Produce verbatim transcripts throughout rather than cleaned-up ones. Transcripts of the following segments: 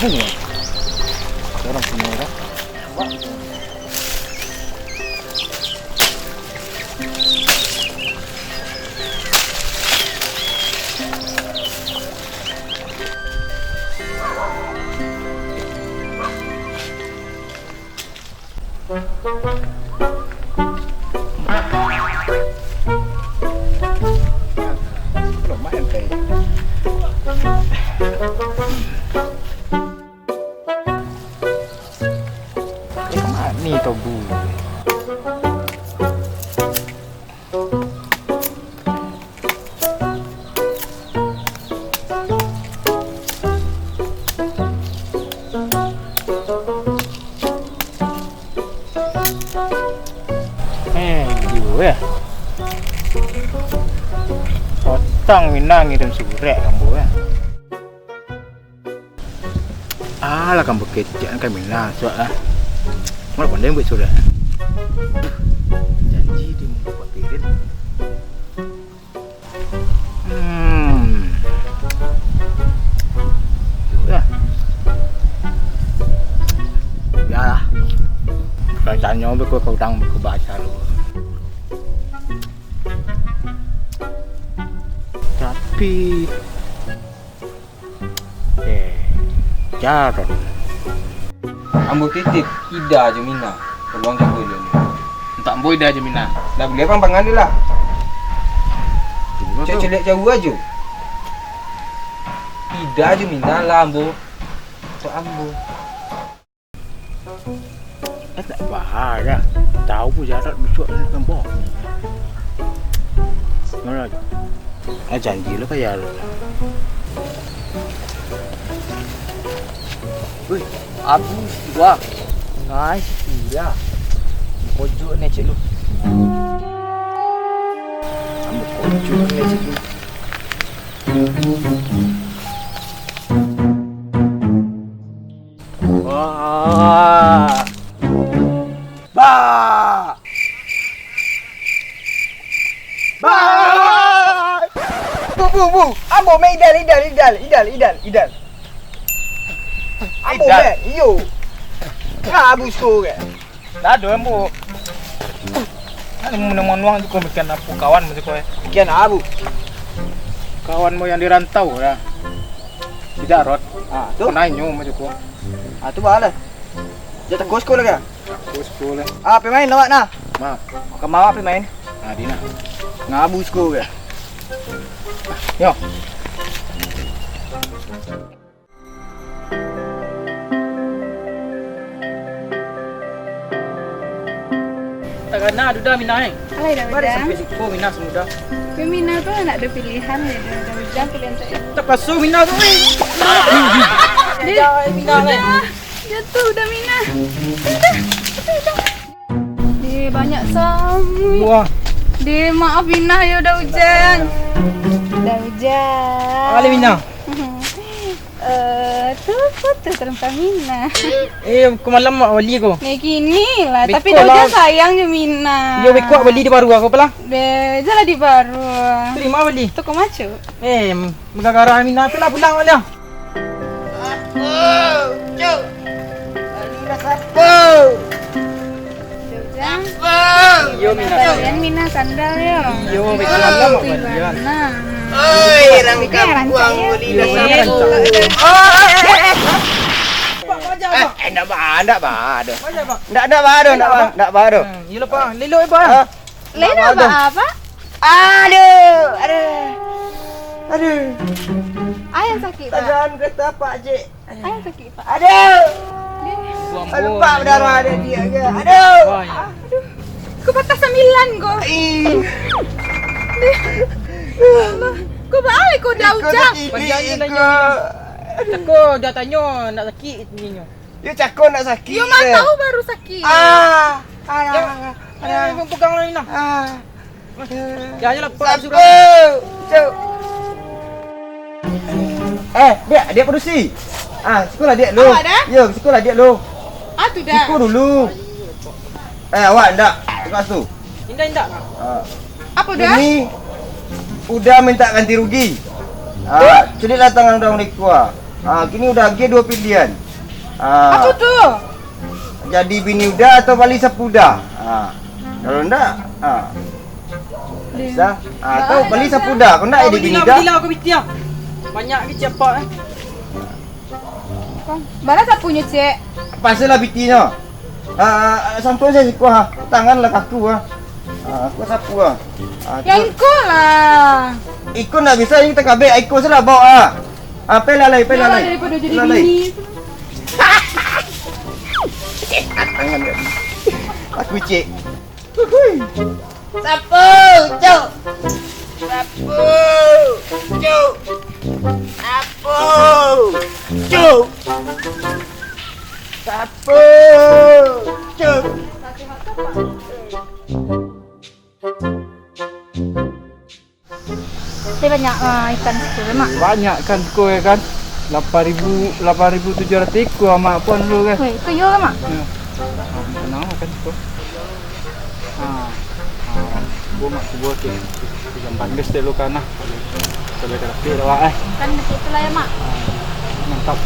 Ini ya. Orang sini orang. Eh, mani tobu. Eh, iyo, eh. Otang Minang ngirim surek ambo, eh. Alah, kan bakecek kan Minang, suak lah. Mana pandai buat surek. Janji di muka pirin. Hmm. Ya. Bialah. Kalau tanyo be kau, kau tang, kau baca lu. Tapi Eh, jarang. Ambo titip Ida jo Mina, tolong jago jo ni. Untuak ambo Ida jo Mina. Lah, buliah pang pangan dulu lah. Cok caliak jauah ajo. Ida jo Mina lah ambo. Untuak ambo. Eh, tak bahaya. Tahu pun jarak bisuak ni kan, boh. Mana? Ah, janji lo kaya lo. Wih, Abu, wah. Ngai, iya. Pojok ni cik lu. Kamu pojok ni cik lu. Wah. Ba! Ba! Bu, bu, bu! Ambo mah Idal, Idal, Idal, Idal, Idal, Idal. Ambo Idal. Mah, iyo. Nah, Abu siko kan. Dah ado, ambo. Anu, manuang-manuang tu ko mikian apo kawan macam ko, eh. Mikian apo? Kawan mo yang di rantau lah. Si Jarot. Ah, tu? Ko nanyo macam ko. Ah, tu baa lah. Jan tako siko lah, kan? Tako siko lah. Ah, pai main lah awak nah. Maaf. Ka ma awak pai main? Ah, di nah. Ngabu siko, kan? Yo. Takana Duda Mina, eh. Alai dah. Bari sampai siko Mina samudah. Tapi Mina tu ndak ado pilihan, ya, dah, dah Ujang pilihan saya. Terpaksa Mina tu, eh. Deh, Mina, eh. Jatuh dah Mina. Dah, dah, dah. Deh, banyak samui. Wah. Deh, maaf Mina, yo, dah Ujang. Dah Ujang. Alai Mina. Eh, tu foto tampang Mina. Eh, ko malam mak bali ko. Ni kini lah, tapi beko dah lah. Ujang sayang jo Mina. Yo, beko bali di baru ko apalah? Deh, janlah di baru. Tu di ma bali? Toko maco. Eh, gara-gara Mina tu lah pulang baliak. Apo? Cuk. Mina sapo? Ujang. Apo? Iyo, Mina. Balian Mina sandal yo. Iyo, betul lah, Mak, balian. Oi, urang kampuang bali. Iyo, rancak, yo. Oh, eh, eh, eh. Eh, eh, ndak ba, ndak ba, aduh. Ndak, ndak ba, aduh, ndak ba, ndak ba, aduh. Hmm, iyo lah, Pak. Lelok, eh, Pak. Hah? Lelok ba, Pak? Aduh, aduh. Aduh. Ayah sakik, Pak. Tangan ketapak, Cik. Ayah sakik, Pak. Aduh. Deh. Aduh, Pak, berdarah ada dia ke? Aduh. Wah, ya. Aduh. Ko patah sambilan ko. Ih. Deh. Ya Allah. Ko baa ko dah Ujang? Iko. Cako dah tanyo ndak sakik ninyo. Yo, cako ndak sakik. Yo, ma tahu baru sakik. Ah. Alah, alah, alah. Pegang lah, Mina. Ah. Ya, ayolah, Pak. Sapo? Cuk. Eh, Diak, Diak padusi. Ah, sikolah Diak lu. Awak dah? Yo, sikolah Diak lu. Ah, tu dah. Siko dulu. Eh, awak ndak. Tukar tu. Indak, indak. Ah. Apo dah? Ini Uda minta ganti rugi. Ah, culiklah tangan Uda mangikua. Ah, kini Uda agiah duo pilihan. Ah, Apo tu? Jadi bini Uda atau bali sapu Uda? Ah, kalau ndak, ah, bisa. Ah, atau bali sapu Uda, kalau ndak jadi bini Uda. Balilah, balilah, aku pitih ah. Banyak ke siapa eh? Bana sapunyo, Cek? Pastilah pitinyo. Ah, ah, santuan sajo siko ha. Tangan lah kaku ha. Ah, aku sapu ha. Ah, Yang tu iko lah. Iko ndak bisa, ini takabek. Iko sajo lah baok ha. Ah, pai lalai, pai lalai. Daripada jadi bini. Tangan kat sini. Aku cek. Huhui. Sapu, cuk. Sapu, cuk. Sapu, cuk. Sapu, cuk. Tapi banyak ah, ikan siko, Mak. Banyak ikan siko, ya kan? Lapan ribu, lapan ribu tujuh ratus iko, Mak, pun dulu kan? Weh, iko iyo kan, Mak? Ya. Ah, tenang lah kan siko. Ah, ah, gua mak gua tu. Ikan bandeng dulu kan, nah. Coba kita pilih lah, eh. Kan begitu lah ya, Mak. Mantap.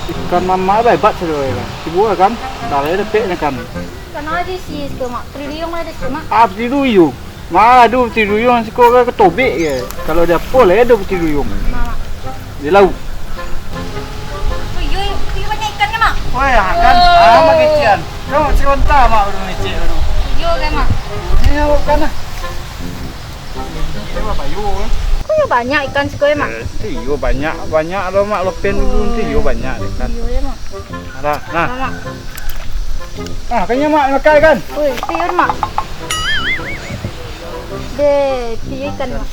Ikan mama hebat sih, ya kan? Sibuk ya kan? Dah lah, ya, dapet ni kan. Kan aja sih, siko, Mak. Triliun aja sih, Mak. Ah, triliun. Mah, ado batih duyung siko ka, ka tobek je. Kalau di apo lai ado batih duyung? Mak. Di lauik. Oh, iyo, iyo, iyo banyak ikan kan, Mak? Woi, ah, kan? Oh. Ah, Mak kician. Kau mak siko anta, Mak, baru ngecek baru. Iyo kan, Mak? Iyo, kan lah. Iyo, Mak, bayu, eh. Kok iyo banyak ikan siko, ya, Mak? Eh, ti iyo banyak, banyak lo, Mak, lopen dulu, ti iyo banyak ikan. Iyo, ya, Mak. Alah, nah. Mak. Ah, kan iyo, Mak, makan kan? Oi, ti iyo, Mak. Deh, ti iyo ikan, Mak.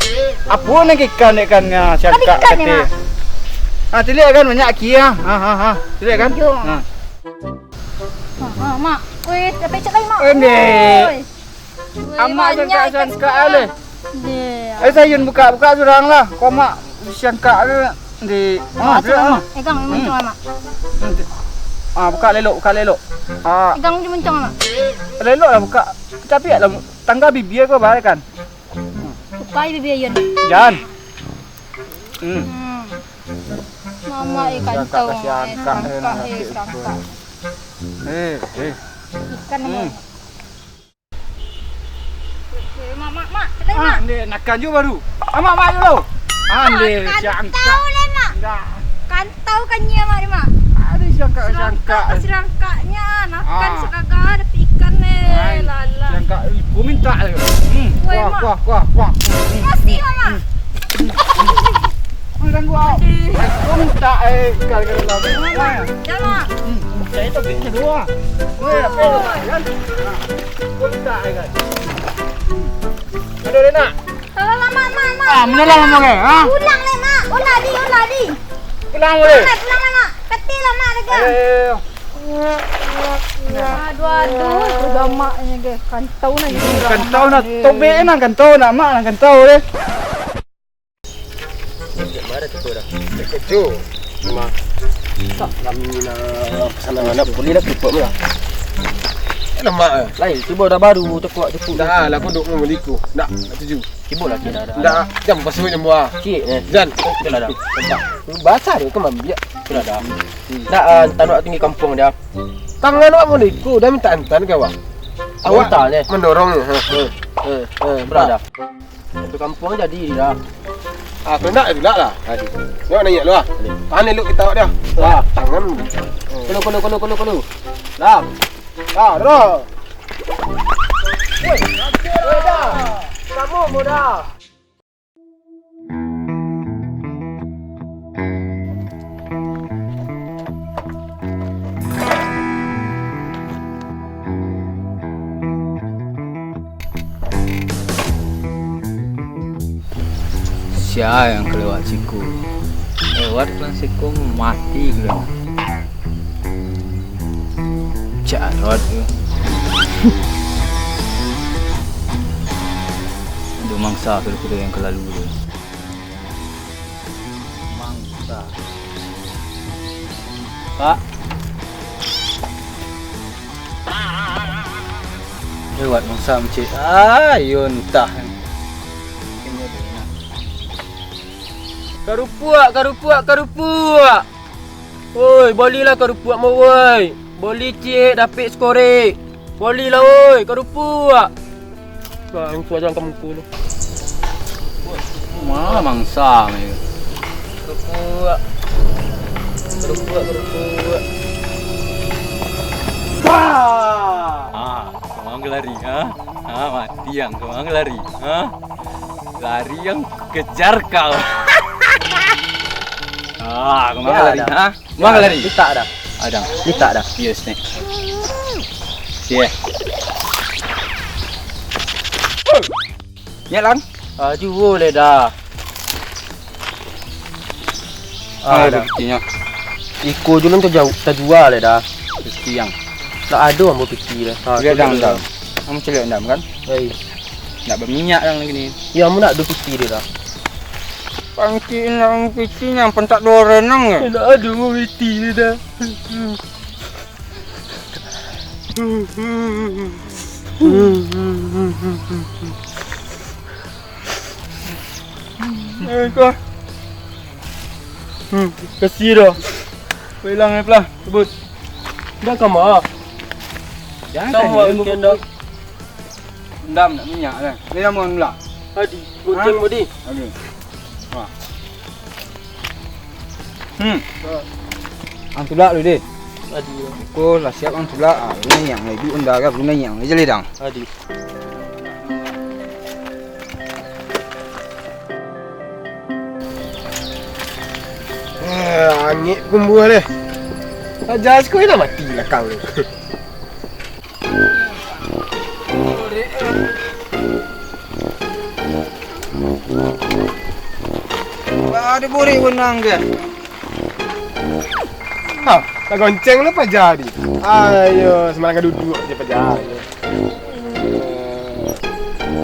Apo nan ikan, ikan, ah, siangkak ikan ni, Mak. Ah, tiliak kan banyak aki, ah. Ha, ha, ha. Tiliak kan? Iyo. Ha. Ha, ha, Mak. Oi, tapi cak lain, Mak. Oi, dek. Oi. Oi, amak banyak ikan sangkak-sangkak siko. Aleh. Deh. Eh, sayun buka-buka surang lah. Kau mak sangkak ke di, ah, cuba, Mak. Pegang, hmm. Mancung, Mak. Nanti. Ah, buka lelok, buka lelok. Ah. Pegang je mancung, Mak. Lelok lah buka. Tapi lah tangga bibia kau balik kan. Buka bibia Yun. Jan. Hmm. Hmm. Mama ikan tau, sangkak, eh, sangkak, eh, sangkak. Eh, eh. Ikan. Hmm. Mak, mak, mak, kedai, ah, mak. Ande, nakan jo baru. Ah, mak, mak dulu. Ande, ah, siangkak. Kantau le, mak. Ndak. Kantau kan nyo, mak, ni, mak. Ado siangkak, siangkak. Siangkak, siangkaknyo, nakan, ah, sagaga dapek ikan le. Ai, lala. Siangkak, eh, ku minta le. Hmm, woi, kuah, mak. Kuah, kuah, kuah. Hmm, hmm. Kasih, mak. Hmm. Jangan ganggu awak. Aduh. Ai, ku minta, eh, kali-kali lama. Mak, mak. Jangan, mak. Hmm, saya tu bini dua. Woi, apa tu, kan? Nah, ku minta, eh, kan. Aduh, Rena. Alah, mak, mak, mak. Ah, mano lah ngomong, eh, ha? Pulang le, mak. Ulah di, ulah di. Pulang, weh. Pulang, pulang, mak. Kati lah, mak, dagang. Ayo, ayo, ayo. Aduh, aduh, udah mak ni, guys. Kantau nah, hmm, kantau nah, tobek nah, kantau nah, mak nah, kantau, eh. Mara tu dah. Terkejut. Mak. Tak, kami nak pesanan anak boleh dah, cukup lah. Lemak, eh. Lain, cuba dah baru, tekuk, tekuk. Dah lah, aku duk membeli ku. Nak, nak tuju. Sibuk lah kira dah. Ndak, jam pasal nyambua. Cik, eh. Jan. Kira dah. Basah dia ke mambiak. Kira dah. Ndak, ah, tanuak tinggi kampung dia. Tangan awak pun iku, dah minta antan ke awak? Awak minta, eh, mendorong, eh. Eh, eh, eh, berat dah. Satu kampung jadi dah. Ah, kalau ndak, tulak lah. Aduh. Awak naiak lu lah. Aduh. Tahan elok kita awak dia. Wah. Tangan. Kelu, kelu, kelu, kelu, kelu. Dah. Dah, terus. Woi, woi, dah. Kamu muda. Sia yang kelewat siku. Lewat pulang siku mati kena. Jarot tu. Itu mangsa kuda-kuda yang kelalu tu. Mangsa. Pak. Lewat mangsa, Encik. Ah, iyo entah. Karupuak, karupuak, karupuak. Woi, bolilah karupuak mo, woi. Boli ciek dapek sakorek. Bolilah, woi, karupuak. Bang, suah jangan kamu kulo. Ma mangsa ni. Karupuak. Karupuak, karupuak. Wah! Ah, kemana lari, ha? Ha, mati yang kemana lari, ha? Lari yang kejar kau. Ah, kemana lari, ha? Kemana lari? Litak dah. Adang. Litak dah. Yes, ni. Sia. Nyak, Lang? Ah, juo leh dah. Ah, dah. Pitinyo. Iko jo nan tajau-, tajua leh dah. Piti yang. Ndak ado ambo piti dah. Ha, caliak, Dang, Dang. Ambo caliak, Dang, kan? Hei. Ndak baminyak, Dang, lagi ni. Yo, ambo ndak ado piti dah. Pangki nang piti nang pantak duo renang, yo? Ndak ado ambo piti dah. Eh, kau. Hmm, kasih dah. Kau hilang ni pelah, sebut. Dah kama? Jangan. Sama tadi, mungkin dah. Endam nak minyak dah. Ni dah mau nulak. Tadi, gonceng tadi. Tadi. Wah. Hmm. Ang tulak dulu deh. Tadi. Ko lah siap ang tulak. Ah, lu naiak lah iduik unda kan, lu naiak lah jaleh, Dang. Tadi. Eh, angek pun buah deh. Aja siko dah mati lah kau ni. Bah, ada burik benang ke? Ha, tagonceng lah paja tadi. Ayo, semangat duduak je paja.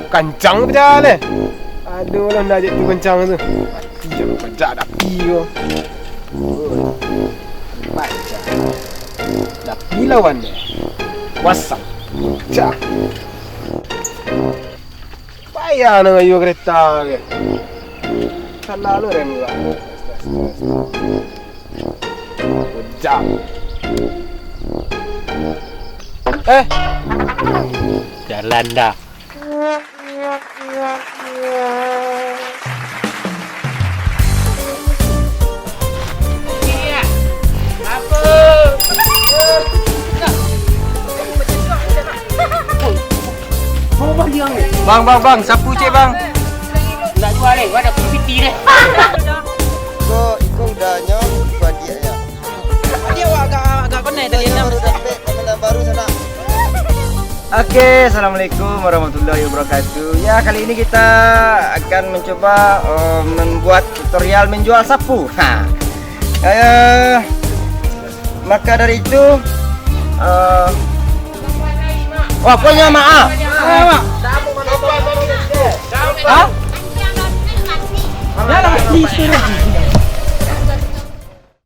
Kancang paja leh. Aduh, lah ndak je tu kancang tu. Mati je paja, tapi ko. Paja. Tapi lawan dia. Wasang. Cak. Payah nak ngayuh kereta ke. Salah lu rem gua. Jam. Eh. Jalan dah. Bang, bang, bang, sapu cek, bang. Nak jual, eh, mana piti deh. Iko, iko udahnyo, iko adiaknyo. Dia awak agak, agak konek tadi. Baru dapek, komandan baru sanak. Oke, assalamualaikum warahmatullahi wabarakatuh. Ya, kali ini kita akan mencoba, eh, membuat tutorial menjual sapu. Ha. Eh, maka dari itu, eh, wah, punya maaf. Hah? Ya, lah, disuruh.